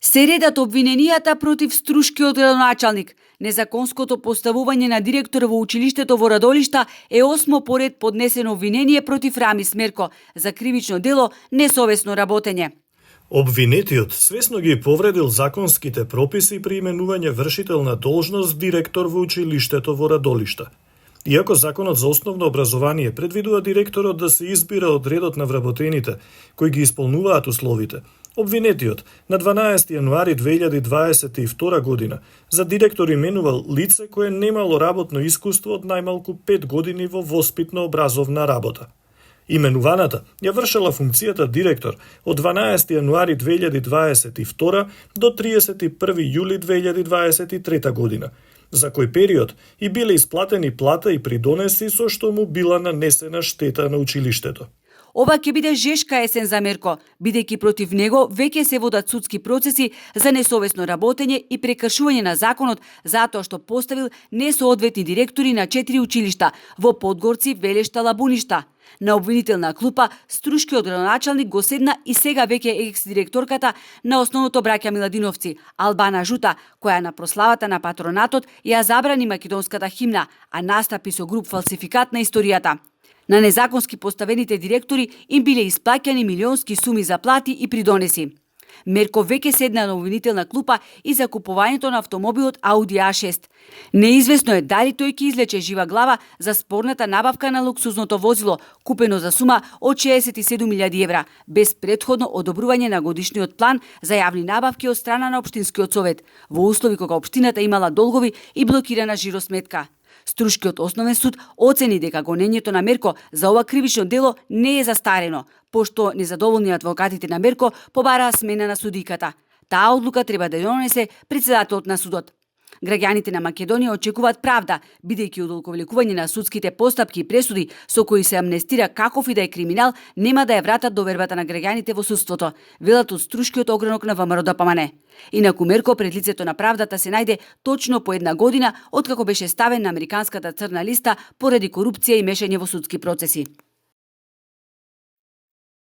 Се редат обвиненијата против струшкиот градоначалник. Незаконското поставување на директор во училиштето во Радолишта е 8 поред поднесено обвинение против Рамис Мерко за кривично дело несовесно работење. Обвинетиот свесно ги повредил законските прописи при именување вршител на должност директор во училиштето во Радолишта. Иако Законот за основно образование предвидува директорот да се избира од редот на вработените кои ги исполнуваат условите, обвинетиот на 12 јануари 2022 година за директор именувал лице кое немало работно искуство од најмалку 5 години во воспитно-образовна работа. Именуваната ја вршела функцијата директор од 12 јануари 2022 до 31 јули 2023 година, за кој период и биле исплатени плата и придонеси со што му била нанесена штета на училиштето. Ова ќе биде жешка есен за Мерко, бидејќи против него веќе се водат судски процеси за несовесно работење и прекршување на законот затоа што поставил несоодветни директори на 4 училишта во Подгорци, Велешта, Лабуништа. На обвинителна клупа струшкиот градоначалник го седна и сега веќе екс-директорката на основното браќа Миладиновци, Албана Жута, која на прославата на патронатот ја забрани македонската химна, а настапи со груб фалсификат на историјата. На незаконски поставените директори им биле исплаќани милионски суми за плати и придонеси. Мерко веќе седна на обвинителна клупа и за купувањето на автомобилот Ауди А6. Неизвестно е дали тој ќе излече жива глава за спорната набавка на луксузното возило, купено за сума од 67.000 евра, без претходно одобрување на годишниот план за јавни набавки од страна на Општинскиот совет, во услови кога општината имала долгови и блокирана жиросметка. Струшкиот основен суд оцени дека гонењето на Мерко за ова кривично дело не е застарено, пошто незадоволни адвокатите на Мерко побараа смена на судиката. Таа одлука треба да ја донесе претседателот на судот. Граѓаните на Македонија очекуваат правда, бидејќи удолговлекување на судските постапки и пресуди со кои се амнестира каков и да е криминал нема да ја вратат довербата на граѓаните во судството, велат од струшкиот огранок на ВМРО ДПМНЕ. Инаку Мерко пред лицето на правдата се најде точно по 1 година откако беше ставен на американската црна листа поради корупција и мешање во судски процеси.